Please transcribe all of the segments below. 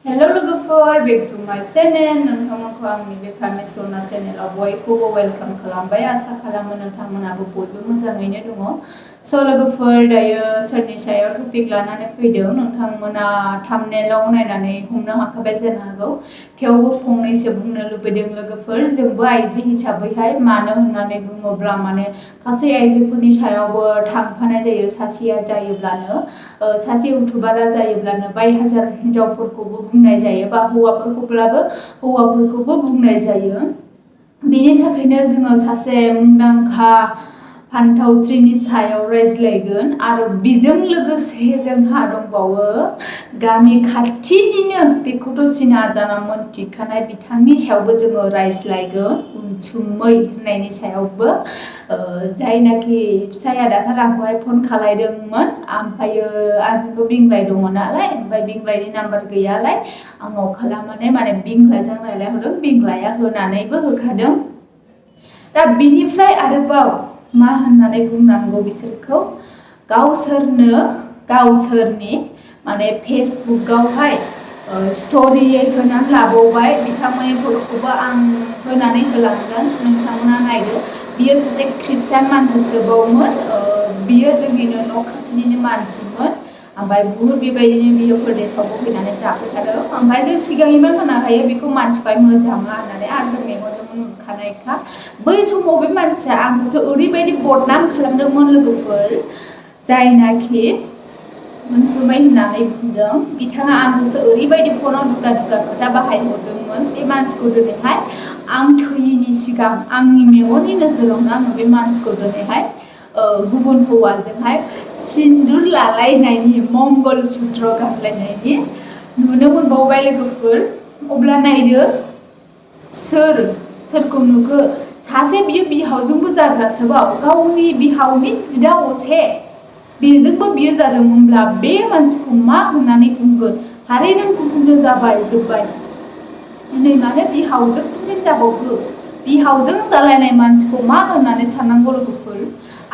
Hello logofor, back to my channel. नोंथांमोनखौ आंनि बे Pami Sona channel बयखौबो वेलकाम खालामबाय आसा खालामो नोंथांमोनाबो बयबो मोजाङैनो दङ। स' लोगोफोर दायो सोरनि सायाव टपिक लानानै फैदों नोंथांमोना थाम्बनेलाव नायनानै हमनो हाखाबाय जानो हागौ। थेवबो फंनैसो बुंनो लुबैदों लोगोफोर जोंबो आइजो हिसाबैहाय मानो होननानै बुङोब्ला माने गासै आइजोफोरनि सायावबो थांफानाय जायो सासेया जायोब्लानो सासे उथुबारा जायोब्लानो बाय हाजार हिनजावफोरखौबो बुंनाय जायो बा हौवाफोरखौबो बुंनाय जायो। बेनि थाखायनो जोङो सासे मुंदांखा pantaosrini सायाव रायज्लायगोन आरो बेजों लोगोसे जोंहा दंबावो गामि खाथिनिनो बेखौथ' सिना जाना मोनथिखानाय बिथांनि सायावबो जोङो रायज्लायगोन उनसुमै होननायनि सायावबो जायनाखि फिसाया दाखालि आंखौहाय फन खालायदोंमोन ओमफ्रायो आंजोंथ' बिंलाय दङ नालाय ओमफ्राय बिंलायनि नाम्बार गैयालाय आंनाव खालामनानै माने बिंलाजों रायलायहरदों बिंलाया होनानैबो होखादों। दा बिनिफ्राय आरोबाव मा होननानै बुंनांगौ बिसोरखौ गावसोरनि माने फेसबुकआवहाय स्ट'रियै होनानै लाबावबाय बिथांमोननि फट'खौबो आं होनानै होलांगोन नोंथांमोना नायदो। बियो सासे खृष्टान मानसिसोबावमोन बियो जोंनिनो न' खाथिनिनो मानसिमोन ओमफ्राय बुहुद बेबायदिनो बियो प्रदेशआवबो फैनानै जाफैखादों ओमफ्राय जों सिगांनिफ्राय खोनाखायो बेखौ मानसिफ्रा मोजाङा होननानै आरो जों मेगनजों नुखानायखा बै समाव बे मानसिया आंखौसो ओरैबायदि बदनाम खालामदोंमोन लोगोफोर जायनाखि उनसुमै होननानै बुंदों बिथाङा आंखौसो ओरैबायदि फनाव दुगा खोथा बाहायहरदोंमोन बे मानसिखौ दिनैहाय आं थैयैनि सिगां आंनि मेगननि नोजोरावनो आङो बे मानसिखौ दिनैहाय गुबुन हौवाजोंहाय सिन्दुर लालायनायनि मंगल सूत्र गानलायनायनि नुनो मोनबावबाय लोगोफोर। अब्ला नायदो सोरखौ नुखो सासे बियो बिहावजोंबो जाग्रासोबाव गावनि बिहावनि बिदा असे बेजोंबो बियो जादोंमोनब्ला बे मानसिखौ मा होननानै बुंगोन हारे नों गुबुनजों जाबाय जोब्बाय दिनै माने बिहावजों सिन्देल जाबावखो बिहावजों जालायनाय मानसिखौ मा होननानै साननांगौ लोगोफोर।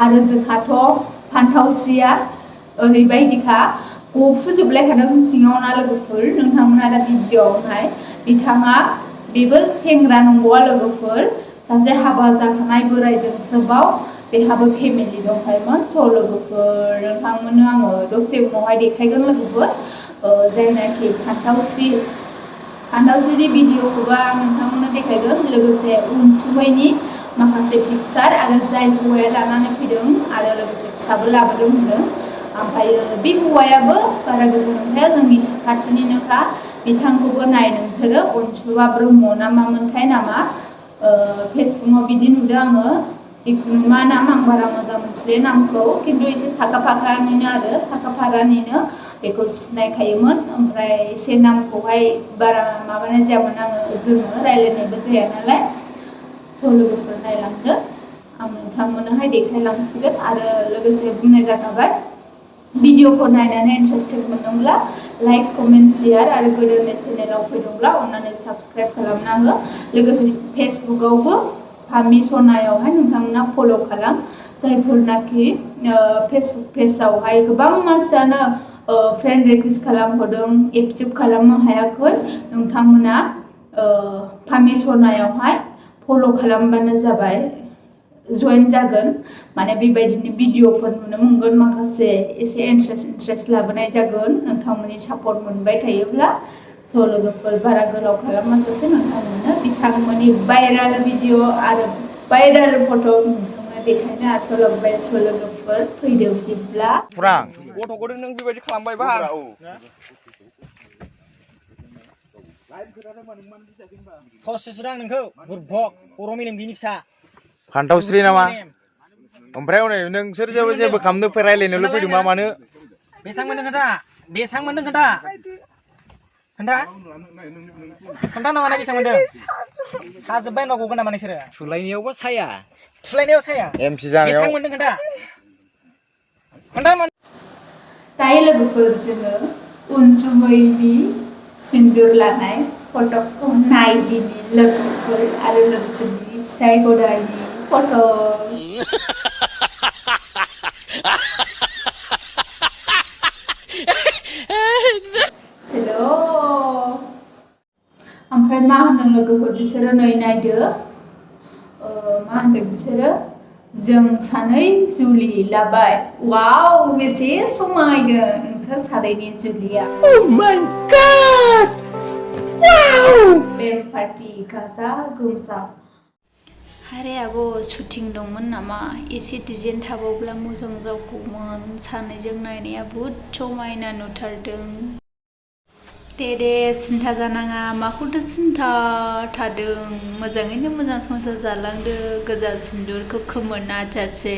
आरो जोंहाथ' pantaosriया ओरैबायदिखा गफुजोबलायखादों सिङाव ना लोगोफोर नोंथांमोना दा भिडिअ'आवहाय बिथाङा बेबो सेंग्रा नंबावा लोगोफोर सासे हाबा जाखानाय बोराइजोंसोबाव बेहाबो फेमिलि दंखायोमोन। स' लोगोफोर नोंथांमोननो आङो दसे उनावहाय देखायगोन लोगोफोर जायनाखि pantaosriनि भिडिअ'खौबो आं नोंथांमोननो देखायगोन लोगोसे उनसुमैनि माखासे पिकचार आरो जाय हौवाया लानानै फैदों आरो लोगोसे फिसाबो लाबोदों होनदों ओमफ्रायो बे हौवायाबो बारा गोजान नंखाया जोंनि साखाथिनिनोखा बिथांखौबो नाय नोंसोरो अनसुमा ब्रह्म ना मामोनथाय नामा फेसबुकआव बिदि नुदों आङो जिखुनु मा नाम आं बारा मोजां मोनथिले नामखौ खिन्थु एसे साखाफारानिनो बेखौ सिनायखायोमोन ओमफ्राय एसे नामखौहाय बारा माबानाय जायामोन जोङो रायलायनायबो जाया नालाय। स' लोगोफोर नायलांदो आं नोंथांमोननोहाय देखायलांसिगोन आरो लोगोसे बुंनाय जाखाबाय भिडिअ'खौ नायनानै इन्टारेस्टेड मोनदोंब्ला लाइक कमेन्ट शेयार आरो गोदोनि चेनेलाव फैदोंब्ला अन्नानै साबस्क्राइब खालामना हो लोगोसे फेसबुकआवबो Pami Sonaयावहाय नोंथांमोना फल' खालाम जायफोरनाखि फेसबुक पेजआवहाय गोबां मानसियानो फ्रेन्ड रिकुवेस्ट खालामहरदों एक्सेप्ट खालामनो हायाखै नोंथांमोना Pami Sonaयावहाय फल' खालामबानो जाबाय जइन जागोन माने बेबायदिनो भिडिअ'फोर नुनो मोनगोन माखासे एसे इन्टारेस्ट लाबोनाय जागोन नोंथांमोननि सापर्ट मोनबाय थायोब्ला। स' लोगोफोर बारा गोलाव खालामाजासे नोंथांमोननो बिथांमोननि भाइराल भिडिअ' आरो भाइराल फट' नोंथांमोना देखायनो आखायाव लाबोबाय। स' लोगोफोर फैदो बिदिब्ला गथ'खौनो नों बेबायदि खालामबायबा थससुदां नोंखौ बुरबक बर' मेलेमगिरि फिसा pantaosri नामा ओमफ्राय उनै नोंसोर जेबो खालामनो रायलायनोल' फैदों मा मानो बेसां मोनदों खोन्था नामा ना बेसां मोनदों साजोब्बाय होनबा गगोन नामा नोंसोरो थुलायनायाव साया एमसि जानायाव बेसां मोनदों खोन्था दायो लोगोफोर जोङो उनसुमैनि सिन्दुर लानाय फट'खौ नायदिनि लोगोफोर आरो लोगोसे फिसाइ godaiनि फट' चलो ओमफ्राय मा होनदों लोगोफोर बिसोरो नै नायदो मा होनदों बिसोरो जों सानै जुलि लाबाय वाव बेसे समायदों नोंसोर सानैनि जुलिया Oh my god wow बेम पार्टी गाजा गोमजा हारे आबो शुटिं दंमोन नामा एसे डिजाइन थाबावब्ला मोजां जागौमोन सानैजों नायनाया बहुद समायना नुथारदों दे सिन्था जानाङा माखौथो सिन्था थादों मोजाङैनो मोजां संसार जालांदो गोजा सिन्दुरखौ खोमोना जासे